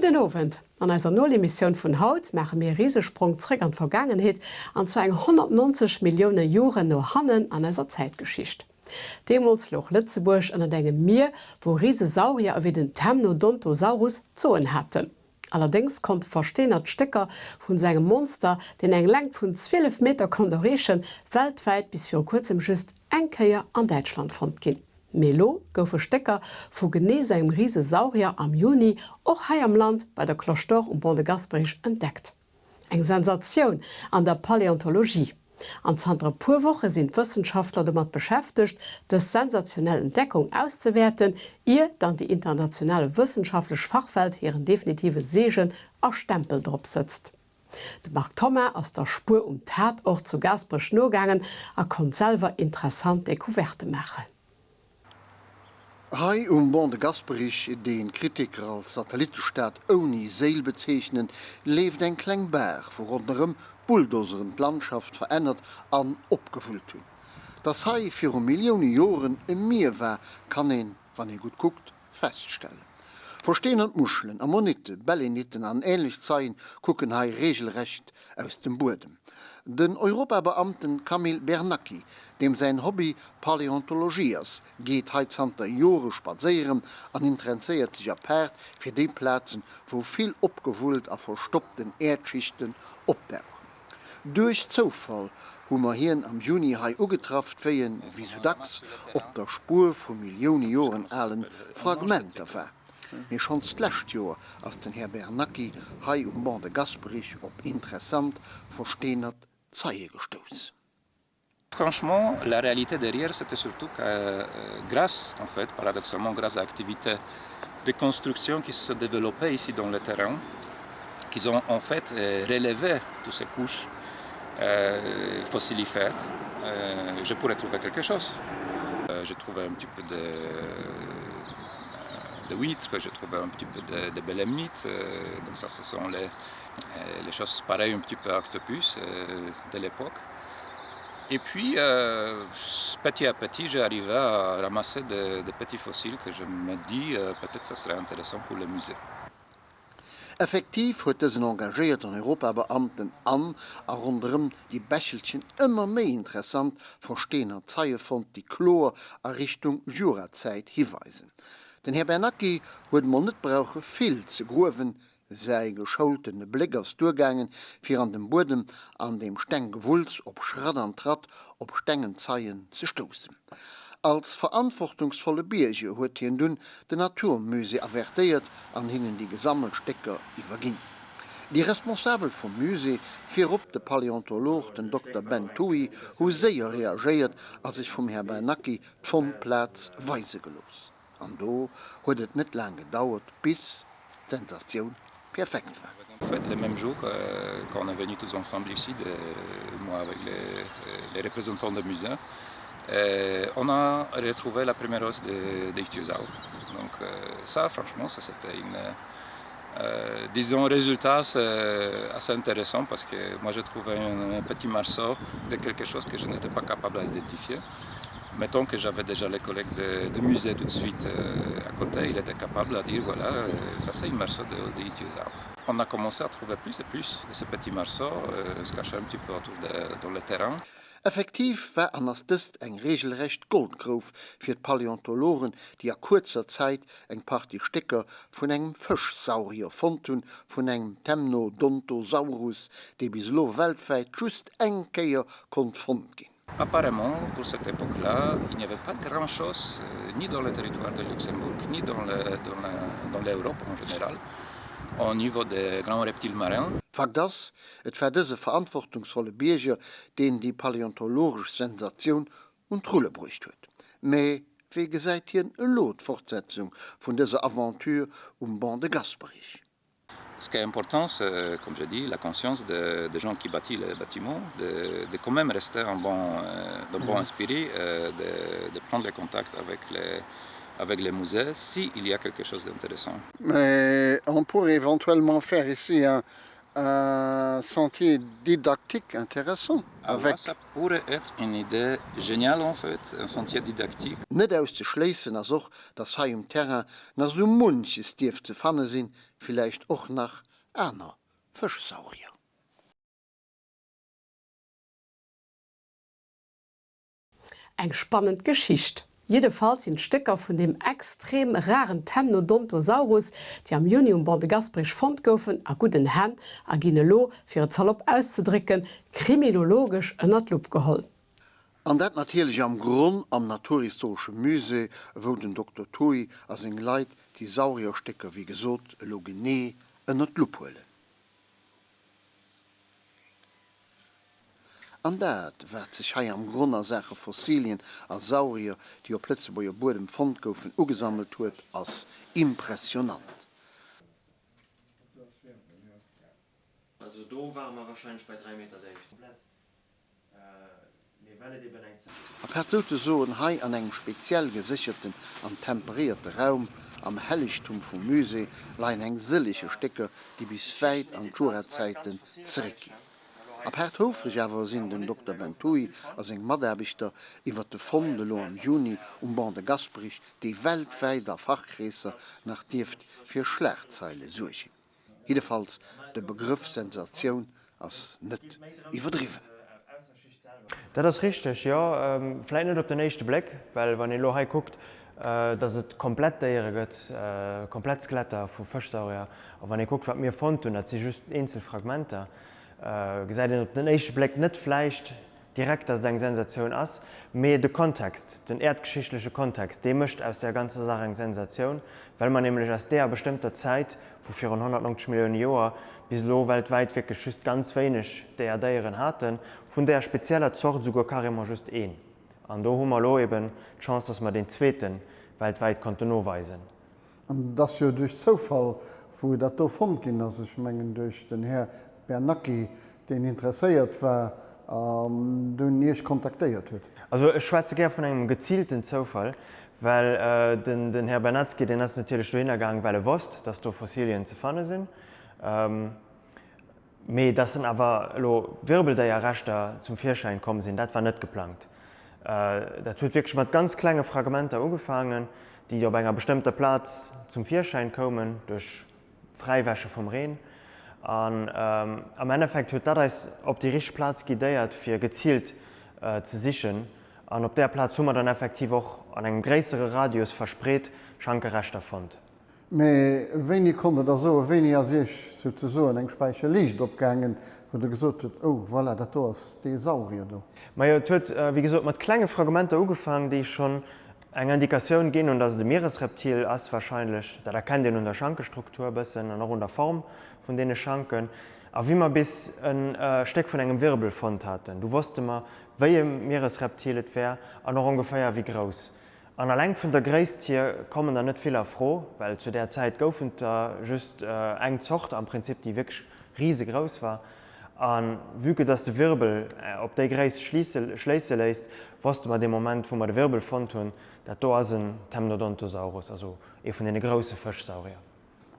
Gudden Owend. An eiser Nolemissioun vun haut maache mir e Risesprong zréck an d'Vergaangenheet, an zwar eng 190 Millioune Joren no hannen an eiser Zäitgeschicht. Deemools louch Lëtzebuerg ënnert engem Mier, wou Risesaurier ewéi den Temnodontosaurus d'Soen haten. Allerdéngs konnte versteenert Stécker vun esou engem Monster, deen eng Längt vun 12 Meter konnt erreechen, weltwäit bis viru kuerzem just eng Kéier an Däitschland fonnt ginn. Mee elo goufe Stécker vu genee esou engem Risesaurier am Juni och hei am Land bei der Cloche d'Or um Pont de Gasperich entdeckt. Eng Sensatioun an der Paläontologie! An zanter e puer Woche sinn d'Wëssenschaftler domat beschäftegt, dës sensationell Entdeckung auszewäerten, ier dann déi internationale wëssenschaftlech Fachwelt hiren definitive Seegen a Stempel drop sëtzt. De Marc Thoma ass der Spuer um Tatort zu Gaasperech nogaangen a konnt selwer interessant Decouverte maachen. Hei um Banc de Gasperich, deen d'Kritiker als Satellittestad ouni Séil bezeechnen, leeft eng kleng Baach, wou ronderëm Bulldozeren d'Landschaft verännert an opgewullt hunn. Dass hei viru Millioune Joren e Mier war, kann een, wann ee gutt kuckt, feststellen. Versteenert Muschelen, Ammonite, Belemniten an ähnlech Zeien kucken hei regelrecht aus dem Buedem. Den Europabeamten Camille Bernacki, deem säin Hobby Paläontologie ass, geet hei zanter Jore spadséieren an interesséiert sech apaart fir déi Plazen, wou vill opgewullt a verstoppten Äerdschichten opdauchen. Duerch Zoufall hu mer hien am Juni hei ugetraff, wéi en, wéi sou dacks, op der Spuer vu Millioune Joren ale Fragmenter war. Mee schonns d'lescht Joer ass den Här Bernacki hei um Banc de Gasperich op interessant versteenert Zeie gestouss. Franchement, la réalité derrière, c'était surtout que euh, grâce, en fait, paradoxalement, grâce à l'activité de construction qui se développait ici dans le terrain, qu'ils ont en fait euh, relevé toutes ces couches euh, fossilifères, euh, je pourrais trouver quelque chose. Euh, j'ai trouvé un petit peu de, de huîtres, j'ai trouvé un petit peu de, de bélemnites, euh, donc ça, ce sont les, euh, les choses pareilles un petit peu à octopus euh, de l'époque. Et puis, euh, petit à petit, j'ai arrivé à ramasser des, des petits fossiles que je me dis euh, peut-être ça serait intéressant pour le musée. Effektiv huet dësen engagéierten Europabeamten an a ronderëm déi Bächelchen ëmmer méi interessant versteenert Zeie fonnt, déi kloer a Richtung Jurazäit hiweisen. Den Här Bernacki huet emol net brauche vill ze gruewen, Säi geschoultene Bléck ass duergaangen, fir an dem Buedem an dem Stenggewulls op Schratt an Tratt op stengen Zeien ze stoussen. Als verantwortungsvolle Bierger huet hien dunn den Naturmusée avertéiert an hinnen déi gesammelt Stécker iwwerginn. Déi Responsabel vum Musée, virop de Paläontolog, den Dokter Ben Thuy, hu séier reagéiert a sech vum Här Bernacki d'Fondplaz weise gelooss. An do huet et net laang gedauert, bis d'Sensatioun perfekt war. En fait, le même jour, euh, quand on est venu tous ensemble ici, de, moi avec les, les représentants de musée, euh, on a retrouvé la première os de, de ichthyosaure. Donc euh, ça, franchement, ça c'était une, euh, disons, résultat assez intéressant parce que moi j'ai trouvé un, un petit morceau de quelque chose que je n'étais pas capable d'identifier. Mettons que j'avais déjà les collègues de, de musée tout de suite euh, à côté, il était capable de dire voilà, euh, ça c'est une morceau de, de ichthyosaure. On a commencé à trouver plus et plus de ce petit morceau euh, se cacher un petit peu autour de, dans le terrain. Effektiv war an ass dëst eng reegelrecht Goldgrouf fir d'Paläontologen, déi a kuerzer Zäit eng Partie Stécker vun engem Fëschsaurier fonnt hunn, vun engem Temnodontosaurus, dee bis elo weltwäit just eng Kéier konnt fonnt ginn. Apparemment, pour cette époque-là, il n'y avait pas grand-chose, euh, ni dans le territoire de Luxembourg, ni dans l'Europe en général, au niveau des grands reptiles marins. Fakt ass, et war dëse verantwortungsvolle Bierger, deen déi paläontologesch Sensatioun un d'Rulle bruecht huet. Mä wéi gesäit hien elo d'Fortsetzung vun dëser Aventure um Banc de Gasperich? Ce qui est important, c'est, comme je dis, la conscience des de gens qui bâtissent les bâtiments, de, de quand même rester en bon, euh, de bon mhm. esprit, euh, de, de prendre les contacts avec les, avec les musées s'il y a quelque chose d'intéressant. Mais on pourrait éventuellement faire ici un, Un sentier didactique intéressant avec. Ça pourrait être une idée géniale en fait, un sentier didactique. Net auszeschléissen ass och, dass hei um Terrain nach sou munches dierft ze fanne sinn, villäicht och nach aner Fëschsaurier. Eng spannend Geschicht. Jiddefalls sinn d'Stécker vun deem extrem raren Temnodontosaurus, déi am Juni um Banc de Gasperich fonnt goufen, a gudden Hänn a ginn elo, fir et salopp auszedrécken, kriminologesch ënner d'Lupp geholl. An dat natierlech am Gronn am Naturhistoresche Musée, wou den Dokter Thuy a seng Leit déi Saurierstécker wéi gesot elo genee ënner d'Lupp huelen. An dat, wat sech hei am Gronn a Saache Fossilien a Saurier, déi op Lëtzebuerger Buedem fonnt goufen, ugesammelt huet, ass impressionant. Apaart souzesoen hei an engem speziell gesécherten an temperéierte Raum, am Hellegtum vum Musée, leien eng sëllege Stécker, déi bis wäit an d'Jurazäiten zeréckginn. Apaart houfreg awer sinn den Dokter Bentouy a seng Mataarbechter iwwert de Fond elo am Juni um Banc de Gasperich, dee weltwäit a Fachkreesser nach dierft fir Schlagzeile suergen. Jiddefalls, de Begrëff Sensatioun ass net iwwerdriwwen. Dat ass richteg, jo. Vläit net op den éischte Bléck, well wann een elo hei kuckt, datt et komplett Déiere gëtt, komplett Skeletter vu Fëschsaurier, a wann ee kuckt, wat mir fonnt hunn, dat si just eenzel Fragmenter, gesäit een op den éischte Bléck net vläicht direkt, datt et eng Sensatioun ass, mee de Kontext, den äerdgeschichtleche Kontext, dee mécht aus där ganzer Saach eng Sensatioun, well mer nämlech aus deeër bestëmmter Zäit vu virun 190 Millioune Joer bis elo weltwäit wierklech just ganz wéineg deeër Déieren haten, vun deeër spezieller Zort esouguer carrément just een. An do hu mer elo eben d'Chance, datt mer deen zweete weltwäit konnten noweisen. An et ass jo duerch Zoufall, wou dat do fonnt ginn ass, ech mengen duerch den Här Bernacki, deen interesséiert war an dunn Iech kontaktéiert huet. Also ech schwätze gär vun engem geziilten Zoufall, well den Här Bernatzky, deen ass natierlech dohinner gaang, well e wosst, dass do Fossilien ze fanne sinn. Mee dass dann awer elo Wirbeldéierreschter zum Virschäin komm sinn, dat war net geplangt. Dat huet wierklech mat ganz klenge Fragmenter ugefaangen, déi op enger bestëmmter Plaz zum Virschäin koumen duerch Fräiwäsche vum Reen. An am Endeffekt huet dat eis op déi richteg Plaz guidéiert, fir geziilt ze sichen. An op där Plaz hu mer dann effektiv och an engem gréissere Radius verspreet Schankereschter fonnt. Mee wéini konnt Der da soen, wéini ass Iech souzesoen eng Späicher Liicht opgaangen, wou Der gesot hutt, Oh, voilà, dat do ass dee Saurier do? Majo, et huet, wéi gesot, mat klenge Fragmenter ugefaang, déi schonn eng Indikatioun ginn hunn, dass et e Mieresreptil ass warscheinlech. Dat erkennt een un der Schankestruktur e bëssen an och un der Form vun deene Schanken. A wéi mer bis e Stéck vun engem Wirbel fonnt haten, du wosste mer, wéi e Mieresreptil et wär an och ongeféier wéi grouss. An alleng vun der Gréisst hier kommen der net vill a Fro, well zu där Zäit goufen et der just eng Zort am Prinzip, déi wierklech risegrouss war. A vue que dass de Wirbel op déi Gréisst schléisse léisst, wosste mer dee Moment, wou mer de Wirbel fonnt hunn, dat do ass en Temnodontosaurus, also ee vun deene grousse Fëschsaurier.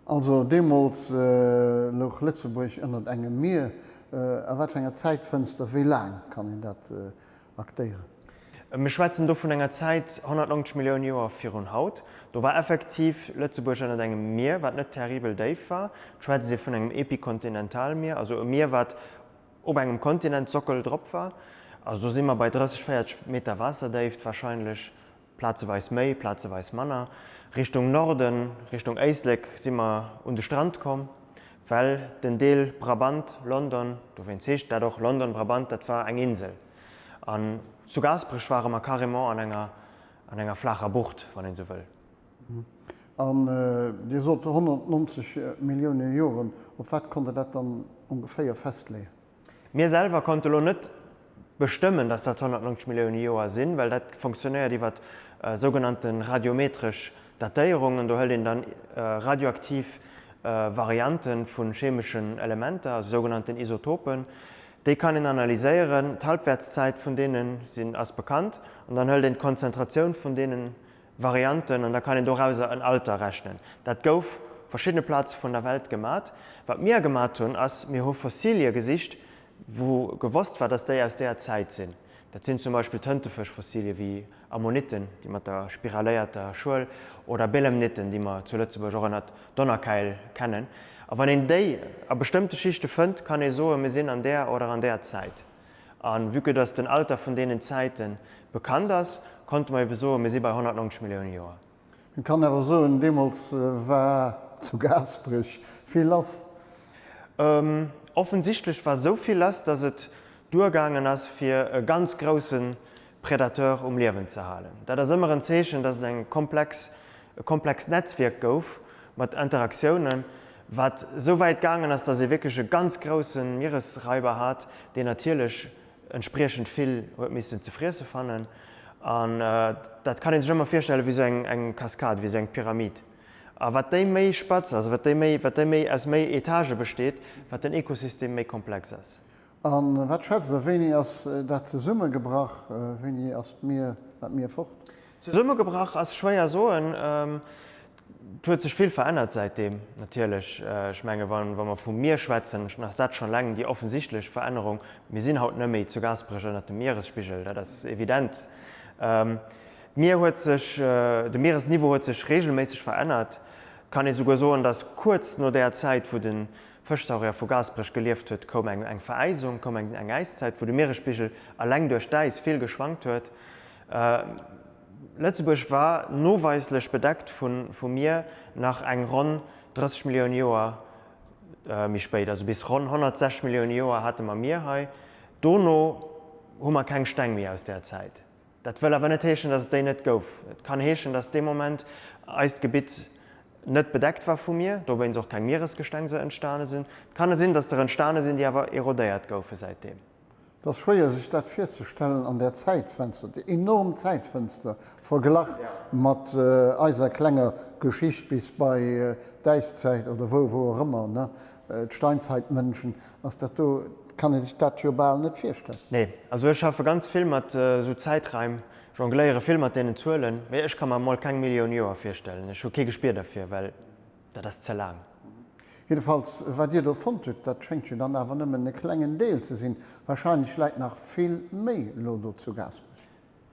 Also deemools louch Lëtzebuerg ënnert engem Mier. A wat fir enger Zäitfënster, wéi laang kann een dat aktéieren? Mir schwätzen do vun enger Zäit 190 Millioune Joer virun haut. Do war effektiv Lëtzebuerg ënnert engem Mier, wat net terribel déif war. Et schwätzt ee vun engem Epikontinentalmier, also e Mier, wat op engem Kontinentsockel drop war. Also do si mer bei 30, 40 Meter Waasserdéift warscheinlech, plazeweis méi, plazeweis manner. Richtung Norden, Richtung Éislek si mer un de Strand komm, well den Deel Brabant, London, dowéinst heescht dat och London-Brabant, dat war eng Insel. An zu Gaasperech ware mer carrément an enger, an enger flaacher Bucht, wann een esou wëll. An Dir sot 190 Millioune Joren. Op wat konnt Der dat dann ongeféier festleeën? Mir selwer konnte lo net bestëmmen, dass dat 190 Millioune Joer sinn, well dat fonctionnéiert iwwer sougenannte radiometresch Datéierungen. Do hëlt een dann radioaktiv Variante vu chemeschen Elementer, also sougenannten Isotopen. Déi kann een analyséieren, d'Halbwertszäit vun deene sinn ass bekannt an dann hëlt een d'Konzentratioun vun deene Varianten an da kann een dorauser en Alter rechnen. Dat gouf. verschiddene Plaze vun der Welt gemat. Wat mir gemat hunn, ass, mir hu Fossilie gesicht, wou gewosst war, dass déi aus deeër Zäit sinn. Dat sinn zum Beispill Tëntefëschfossilie wéi Ammonitten, déi mat der spiraléierter Schuel, oder Belemnitten, déi mer zu Lëtzebuerg och ënnert Donnerkäil kennen. A wann een déi a bestëmmte Schichte fënnt, kann ee soen, mir sinn an där oder an där Zäit. A vue que dass den Alter vun deenen Zäite bekannt ass, konnte mer ebe soen, mir si bei 190 Millioune Joer. Een kann awer soen, deemools war zu Gaasperech vill lass. Offensichtlech war esou vill lass, dass et duergaangen ass, fir e ganz grousse Predateur um Liewen ze halen. Dat ass ëmmer en Zeechen, dass et eng komplex, e komplext Netzwierk gouf mat Interaktiounen, wat esou wäit gaangen ass, dass ee wierklech e ganz grousse Mieresraiber hat, deen natierlech entspriechend vill huet missen ze friesse fannen. An dat kann ee sech ëmmer virstelle wéi esou eng Kaskad, wéi esou eng Pyramid. A wat déi méi spatz ass, wat déi méi, wat déi méi aus méi Etagë besteet, wat den Ekosystem méi komplex ass. A wat schätzt Der, wéini ass dat zesummegebrach, wéini ass d'Mier, war d'Mier fort? Zesummegebrach ass schwéier soen. Et huet sech vill verännert säitdeem natierlech. Ech menge wa mer vum Mier schwätzen, dann ass dat schonn eleng déi offensichtlech Verännerung. Mir sinn haut net méi zu Gaasperech ënnert dem Mieresspigel, dat ass evident. D'Mier huet sech, de Mieresniveau huet sech reegelméisseg verännert. Et kann ee souguer soen, datt kuerz no där Zäit, wou de Fëschsaurier vu Gaasperech gelieft huet, koum eng Veräisung, koum eng Äiszäit, wou de Mieresspigel eleng duerch d'Äis vill geschwankt huet. Lëtzebuerg war noweislech bedeckt vum Mier nach eng ronn 30 Millioune Joer méi spéit, also bis ronn 106 Millioune Joer hate mer Mier hei. Dono hu mer keng Steng méi aus där Zäit. Dat wëll awer net heeschen, datt et déi net gouf. Et kann heeschen, datt dee Moment eist Gebitt net bedeckt war vum Mier, dowéinst och keng Mieresgestengser entstane sinn. Et kann sinn, datt der entstane sinn, déi awer erodéiert goufe säitdeem. Et ass schwéier sech dat virzestellen an där Zäitfenster, déi enorm Zäitfenster verglach mat eiser klenger Geschicht bis bei d'Äiszäit oder wou wou och ëmmer, ne, d'Steinzeitmënschen, ass dat do, kann ee sech dat jo bal net virstellen. Nee, also ech schaffe ganz vill mat esou Zäitraim, jongléiere vill mat deenen Zuelen, mee ech ka mer emol keng Millioun Joer virstellen. Ech hu kee Gespier derfir, well Dat ass ze laang. Jiddefalls, wat Dir do fonnt hutt, dat schéngt jo dann awer nëmmen e klengen Deel ze sinn. Wahrscheinlech läit nach vill méi elo do zu Gaasperech.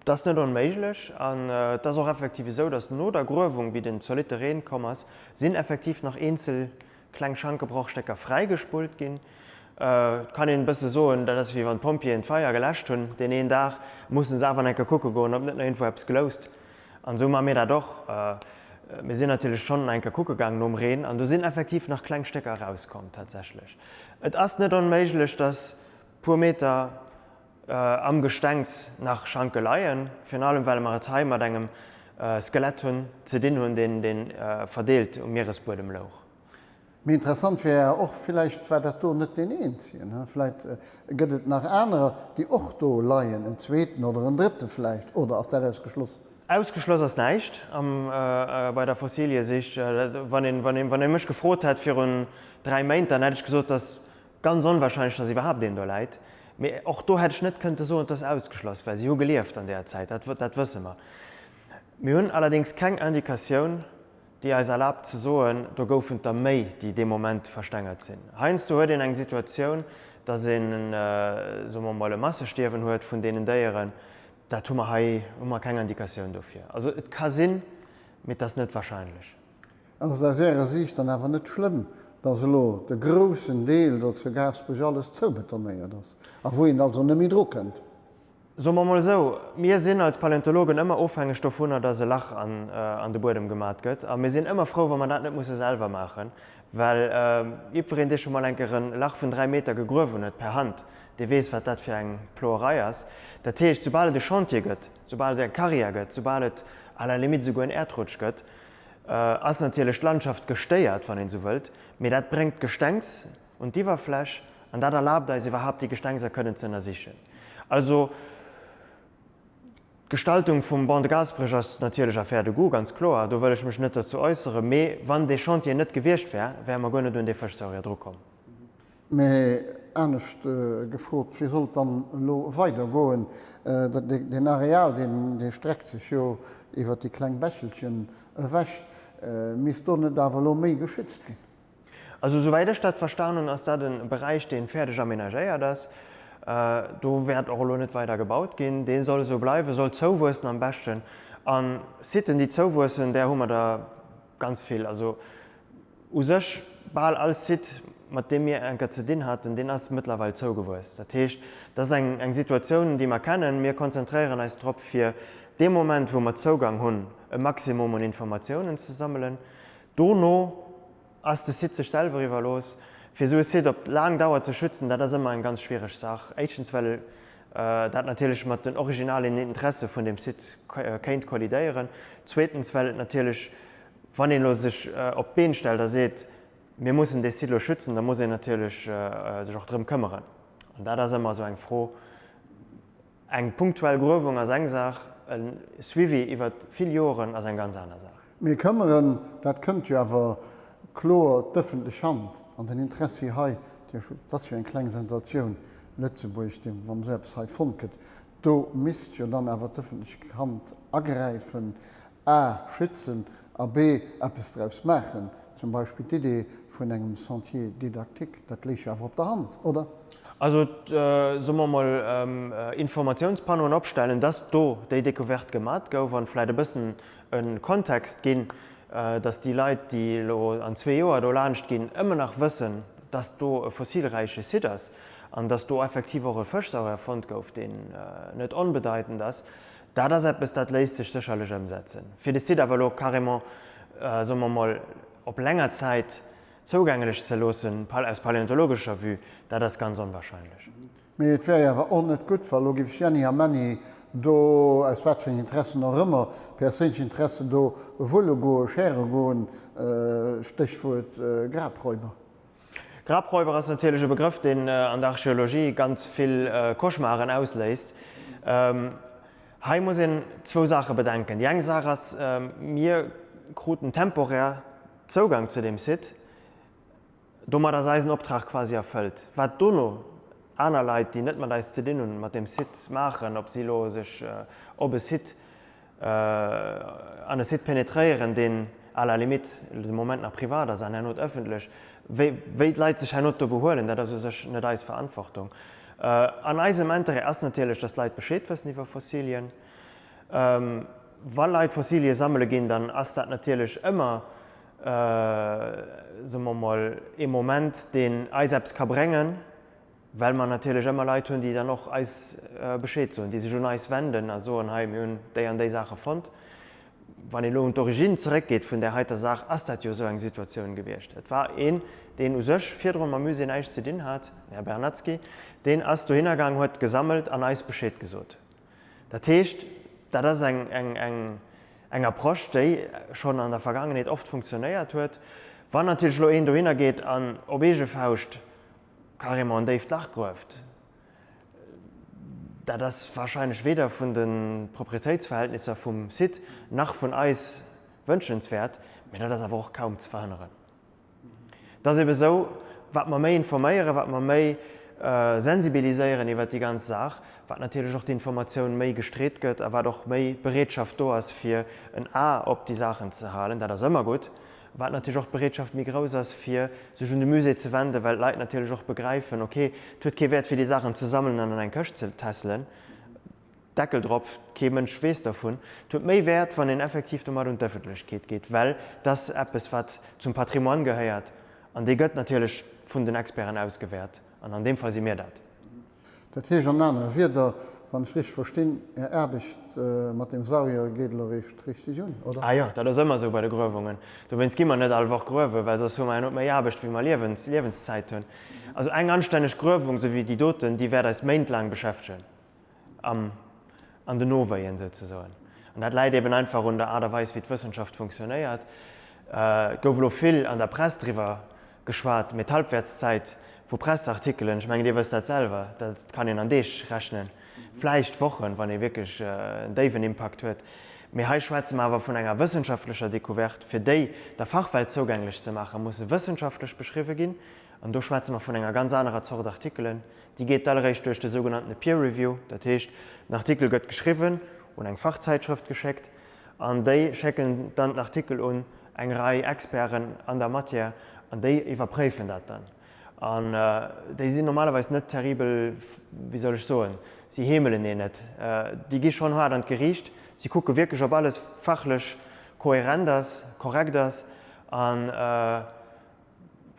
Dat ass net onméiglech. An et ass och effektiv esou, datt no der Gruewung, wéi den zolitte Reen komm ass, sinn effektiv nach eenzel kleng Schankebrachstécker fräigespullt ginn. Et kann een e bësse soen, dat ass wéi wann d'Pompjeeën d'Feier geläscht hunn deen een Dag, musse se awer nach eng Kéier kucke goen, ob net nach iergendwou eppes gloust. An esou maache mir dat och. Mir sinn natierlech schonn eng Kéier kucke gaang nom Reen an do sinn effektiv nach kleng Stécker erauskomm tatsächlech. Et ass net onméiglech, dass puer Meter am Gestengs nach Schanke leien, virun allem well mer et hei mat engem Skelett hunn ze dinn hunn, deen verdeelt um Mieresbuedem louch. Mee interessant wär ja och, villäicht war dat do net deen eenzegen, he? Vläicht gëtt et nach anerer, déi och do leien, en zweeten oder en drëtte vläicht, oder ass dat ausgeschloss? Ausgeschloss ass näischt bei der Fossiliesich. Wann een, wann een, wann ee mech gefrot hätt virun 3 Méint, dann hätt ech gesot, et ass ganz onwahrscheinlech, datt iwwerhaapt een do läit. Mee och do hätt ech net kënnte soen, et ass ausgeschloss, well si hu gelieft an deeër Zäit, dat, dat wësse mer. Mir hunn allerdéngs keng Indikatioun, déi eis erlaabt ze soen, do goufen et der méi, déi dee Moment verstengert sinn. Heiansdo huet een eng Situatioun, datt een, soe mer emol, e Massestierwen huet vun deenen Déieren. Dat hu mer hei, hu mer keng Indikatioun dofir. Also et ka sinn, mee et ass net wahrscheinlech. Ass et aus Ärer Siicht dann awer net schlëmm, datt elo de groussen Deel do zu Gaasperech alles zoubetonéiert ass a wou een also net méi drukënnt? Soe mer mol esou, mir sinn als Paläontologen ëmmer ofhängeg dovunner, dass e Lach an de Buedem gemat gëtt. A mir sinn ëmmer frou, wa mer dat net musse selwer maachen, well jiddwereen, dee scho mol eng Kéier e Lach vun 3 Meter gegruewen huet per Hand, dee weess, wat dat fir eng Ploerei ass. Dat heescht, soubal et e Chantier gëtt, soubal et eng Carrière gëtt, soubal et à la limite esouguer en Äerdrutsch gëtt, ass natierlech d'Landschaft gestéiert, wann een esou wëllt, mee dat bréngt Gestengs un d'Iwwerfläch an dat erlaabt eis iwwerhaapt déi Gestengser kënnen ze ënnersichen. Also d'Gestaltung vum Ban de Gaasperech ass natierlech Affaire de goût, ganz kloer, do wëll ech mech net dozou äusseren, mee wann dee Chantier net gewiescht wär, wäre mer guer net un dee Fëschsaurier drukomm. Mee anescht gefrot, wéi soll et dann elo weidergoen? Deen Areal, deen streckt sech jo iwwer déi kleng Bächelchen ewech. Misst do net awer elo méi geschützt ginn? Also souwäit ech dat verstan hunn, ass dat e Beräich, dee fäerdeg aménagéiert ass. Do wäert och elo net weider gebaut ginn. Dee soll esou bleiwen, soll zouwuessen am beschten. A Siten, déi zouwuessen, där hu mer der ganz vill. Also u sech bal all Site, mat deem mir enker ze dinn haten, deen ass mëttlerweil zougewuess. Dat heescht, dat ass eng Situatioun, déi mer kennen. Mir konzentréieren eis drop, fir dee Moment, wou mer Zougang hunn, e Maximum un Informatiounen ze sammelen. Dono ass de Site sech selwer iwwerlooss. Fir esou e Site op laang Dauer ze schützen, dat ass ëmmer eng ganz schwiereg Saach. Éischtens, well dat natierlech mat den originalen Interesse vun deem Site kéint kollidéieren. Zweetens, well et natierlech, wann een elo sech op d'Been stellt a seet, mir mussen dee Site elo schützen, da muss een natierlech sech och drëm këmmeren. An dat ass ëmmer esou eng Fro. Eng punktuell Gruewung ass eng Saach, e Suivi iwwer vill Joren ass eng ganz aner Saach. Mee këmmeren, dat kënnt jo awer kloer d'ëffentlech Hand an den Interessi hei, dat ass jo eng kleng Sensatioun, Lëtzebuerg, wann esou eppes hei fonnt gëtt, do misst jo dann awer d'ëffentlech Hand agräifen A schützen a B eppes draus maachen, zum Beispill d'Idee vun engem Sentier didactique, dat léich jo awer op der Hand, oder? Also, soe mer emol, Informatiounspannoen opstellen, dass do déi Découverte gemat gouf an vläicht e bëssen e Kontext ginn, dass déi Leit, déi elo an zwee Joer do laanscht ginn, ëmmer nach wëssen, dass do e fossilräiche Site ass an dass do effektiv och e Fëschsauer fonnt gouf, deen net onbedeitend ass. Dat ass eppes, dat léisst sech sécherlech ëmsetzen. Fir de Site awer elo carrément, soe mer emol, op länger Zäit zougängelech ze loossen, aus paläontologescher Vue, dat ass ganz onwahrscheinlech. Mee et wär jo awer och net gutt, wa lo géif Jenny a Männi do, aus wat fir engen Interessen och ëmmer, perséinlech Interessen, do wulle goen, schäre goen, Stéchwuert Grabräuber. Grabräuber ass natierlech e Begrëff, deen an der Archeologie ganz vill Cauchemaren ausléist. Hei muss een zwou Saache bedenken. Déi eng Saach ass, mir kruten temporär Zougang zu deem Site. Domat ass eisen Optrag quasi erfëllt. Wat dono aner Leit, déi net mat eis ze dinn hunn, mat deem Site maachen, ob si elo sech op e Site an e Site penetréieren, deen à la limite de Moment nach privat ass an herno ëffentlech, wéi wéi d'Leit sech herno do behuelen, dat ass u sech net eis Verantwortung. An eisem Interêt ass natierlech, dass d'Leit Bescheed wëssen iwwer Fossilien. Wa Leit Fossilie sammele ginn, dann ass dat natierlech ëmmer, soe mer mol, ee Moment, deen eis eppes ka bréngen, Well mer natierlech ëmmer Leit hunn, déi dann och eis Bescheed soen, déi sech un eis wenden a soen, hei, mir hunn déi an déi Saache fonnt. Wann een elo un d'Origine zeréckgeet vun där heiter Saach, ass dat jo esou eng Situatioun gewiescht. Et war een, deen u sech virdrun mam Musée näischt ze dinn hat, den Här Bernatzky, deen ass dohinner gaang, huet gesammelt an eis Bescheed gesot. Dat heescht, dat ass eng, eng, eng, eng Approche, déi schonn an der Vergaangenheet oft funktionéiert huet. Wann natierlech elo een dohinner geet an op eege Fauscht carrément en déift Lach grueft. Dat ass wahrscheinlech weder vun de Proprietéitsverhältnisser vum Site nach vun eis wënschenswäert, mä dat ass awer och kaum ze verhënneren. Et ass ebe sou, wat mer méi informéieren, wat mer méi sensibiliséieren iwwert déi ganz Saach, wat natierlech och d'Informatioun méi gestreet gëtt a wat och méi Bereetschaft do ass, fir en A op déi Saachen ze halen. Dat ass ëmmer gutt. Wat natierlech och d'Bereetschaft méi grouss ass, fir sech un de Musée ze wenden, well d'Leit natierlech och begräifen, ok, et huet kee Wäert, fir déi Saachen ze sammelen an an eng Këscht ze tässelen, Deckel drop, kee Mënsch weess dervun. Et huet méi Wäert, wann een effektiv domat un d'Ëffentlechkeet geet, well et ass eppes, wat zum Patrimoine gehéiert an dee gëtt natierlech vun den Experten ausgewäert an an deem Fall si mir dat. Dat heescht an anere Wieder, wann ech richteg verstinn, Är Aarbecht mat dem Saurier geet elo eréischt richteg un, oder? Ah jo, dat ass ëmmer esou bei de Gruewungen. Dowéinst gi mer net all Woch gruewen, well soss hu mer herno méi Aarbecht wéi mer Liewenszäit hunn. Also eng anstänneg Gruewung, esou wéi déi doten, déi wäert eis méintlaang beschäftegen. Am, an den Nowéien souzesoen. An dat läit eben einfach un der Aart a Weis, wéi d'Wëssenschaft funktionéiert. Et gouf elo vill an der Press driwwer geschwat, mee d'Halbwertszäit vu Presseartikelen, ech mengen, Dir wësst dat selwer, dat kann een an Deeg rechnen, vläicht Wochen, wann ee wierklech en déiwen Impakt huet. Mee hei schwätze mer awer vun enger wëssenschaftlecher Decouverte. Fir déi der Fachwelt zougänglech ze maachen, muss se wëssenschaftlech beschriwwe ginn. An do schwätze mer vun enger ganz anerer Zort Artikelen. Déi geet d'alleréischt duerch de sougenanntene Peer Review, dat heescht, den Artikel gëtt geschriwwen, un eng Fachzäitschrëft geschéckt an déi schécken dann den Artikel un. eng Rei Experten an der Matière an déi iwwerpréifen dat dann. An déi sinn normalerweis net terribel, wéi soll ech soen, si heemelen een net. Déi gi schonn haart an d'Geriicht. Si kucke wierklech, ob alles fachlech kohärent ass, korrekt ass. An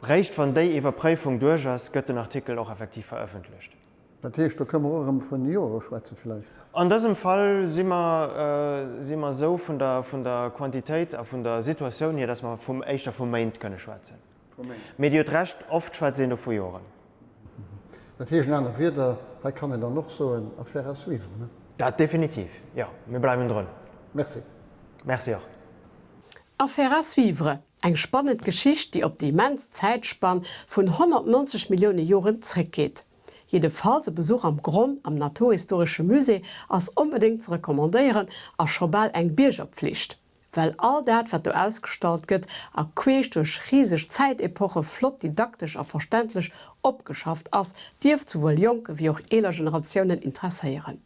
réischt wann déi Iwwerpréifung duerch ass, gëtt den Artikel och effektiv verëffentlecht. Dat heescht, do kënne mer och erëm vun Jore schwätzen vläicht? An dësem Fall si mer, si mer esou vun der, vun der Quantitéit a vun der Situatioun hier, dass mer vum, éischter vu Méint kënne schwätzen. Mee Dir hutt Recht, oft schwätzt een do vu Joren. Dat heescht an aner Wierder, hei kann een dann och soen, Affaire à suivre, ne? Dat definitiv, jo. Mir bleiwen drun. Merci. Merci och. Affaire à suivre, eng spannend Geschicht, déi op déi immens Zäitspann vun 190 Millioune Joren zréckgeet. Jiddefalls e Besuch am Gronn am Naturhistoresche Musée ass onbedéngt ze recommandéieren a scho bal eng Biergerpflicht. Well all dat wat do ausgestallt gëtt a queesch duerch riseg Zäitepoche flott didaktesch a verständlech opgeschafft ass, dierft souwuel jonk ewéi och eeler Generatiounen interesséieren.